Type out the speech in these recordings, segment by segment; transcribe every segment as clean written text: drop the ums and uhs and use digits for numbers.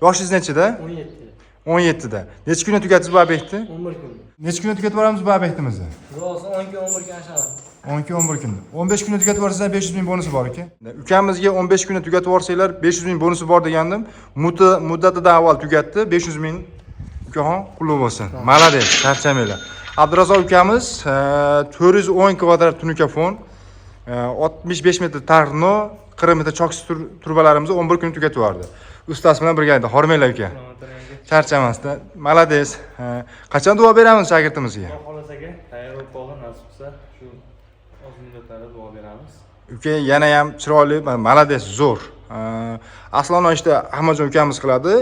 Yoshingiz nechida? 17. 17da. Necha kunda tugatdingiz bu obyektni? 11 kunda. Necha kunda tugatib boramiz bu obyektimizni? Xudo xohlasa, 10 kun, 11 kun ashadi. 10 kun, 11 kunda. 15 kunda tugatib yuborsanglar, 500 ming bonusi bor aka. Ukamizga 15 kunda tugatib yuborsanglar, 500 ming bonusi bor degandim. Muddatidan avval tugatdi. 500 ming, ukaxon, qutlug' bo'lsin. Молодец, charchamanglar. Abdurazzoq ukamiz 410 kvadrat tunuka fon, 65 metr tarno, 40 metr choksiz trubalarimizni 11 kunda tugatib yubordi. Ustasi bilan birgalikda. Hormanglar, uka. Charchamasdan. Молодец. Qachon duo beramiz shogirdimizga? Xudo xohlasa aka, tayyor bo'lib qoldi, nasib qilsa, shu oz muddatlarda duo beramiz. Uka yana ham chiroyli, молодец, zo'r. Aslono ishda Ahmadjon ukamiz qiladi.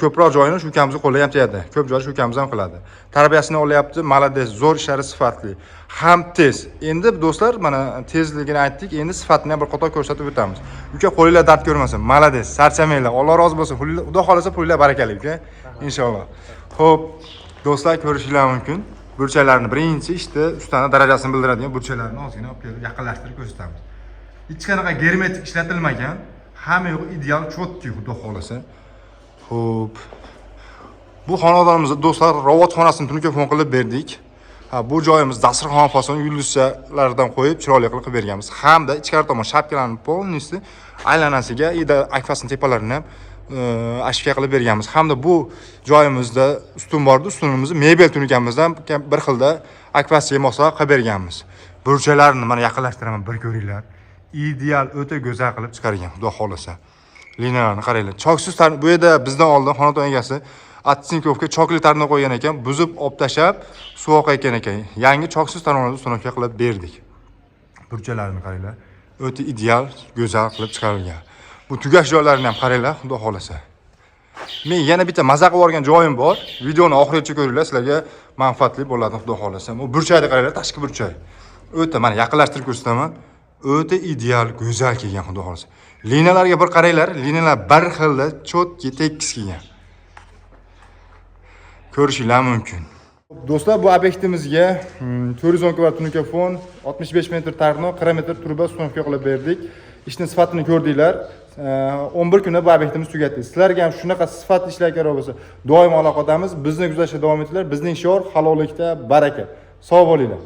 Ko'proq joyini shu ukamizni qo'li ham tegadi. Ko'p joyni shu ukamiz ham qiladi. Tarbiyasini olyapti, молодец, zo'r, ishlari sifatli. Ham tez. Endi, do'stlar, mana tezligini aytdik, endi sifatini ham bir qator ko'rsatib o'tamiz. Uka, qo'linglar dard ko'rmasin. Молодец, charchamanglar. Alloh rozi bo'lsin. Xudo xohlasa, pulinglar barakali, uka. Inshaalloh. Xo'p, do'stlar, ko'rishinglar mumkin. Burchaklarni, birinchi ishda ustani darajasini bildiradigan burchaklarni ozgina olib kelib, yaqinlashtirib ko'rsatamiz. Hech qanaqa germetik ishlatilmagan, hamma yo'q ideal, четкий, xudo xohlasa. Xo'p. Bu xonadonimizda, do'stlar, rovot xonasini tunuka fon qilib berdik. Ha, bu joyimiz dasturxon fason yulduzchalardan qo'yib, chiroyli qilib qilib berganmiz. Hamda ichkari tomon shapkalarni полностью aylanasiga, ida akfasini tepalarini ham ashka qilib berganmiz. Hamda bu joyimizda ustun bor edi, ustunimizni mebel tunukamizdan bir xilda akfasiga moslab qilib berganmiz. Burchaklarni mana yaqinlashtiraman, bir ko'ringlar. Ideal, o'ta go'zal qilib chiqargan, xudo xohlasa. Liniyalarni qaranglar. Choksiz bu yerda bizdan oldin xonadon egasi оцинковка chokli tarno qo'ygan ekan, buzib olib tashlab, suv oqayotgan ekan. Yangi choksiz tarnolarni установка qilib berdik. Burchalarini qaranglar. O'ta ideal, go'zal qilib chiqarilgan. Bu tugash joylarini ham qaranglar, xudo xohlasa. Men yana bitta maza qilib yuborgan joyim bor. Videoni oxirigacha ko'ringlar, sizlarga manfaatli bo'ladi, xudo xohlasa. Bu burchakni qaranglar, tashqi burchak. O'ta, mana, yaqinlashtirib ko'rsataman. O'ta ideal, go'zal kelgan, xudo xohlasa. Liniyalarga bir qaranglar, liniyalar bir xilda, четкий, tekis kelgan. Ko'rishinglar mumkin. Do'stlar, bu obyektimizga 410 kvadrat tunuka fon, 65 metr tarno, 40 metr truba установка qilib berdik. Ishni sifatini ko'rdinglar. 11 kunda bu obyektimiz tugatdik. Sizlarga ham shunaqa sifatli ishlar kerak bo'lsa, doimo aloqadamiz. Bizni kuzatishda davom etinglar. Bizning shior: halollikda baraka. Sog' bo'linglar.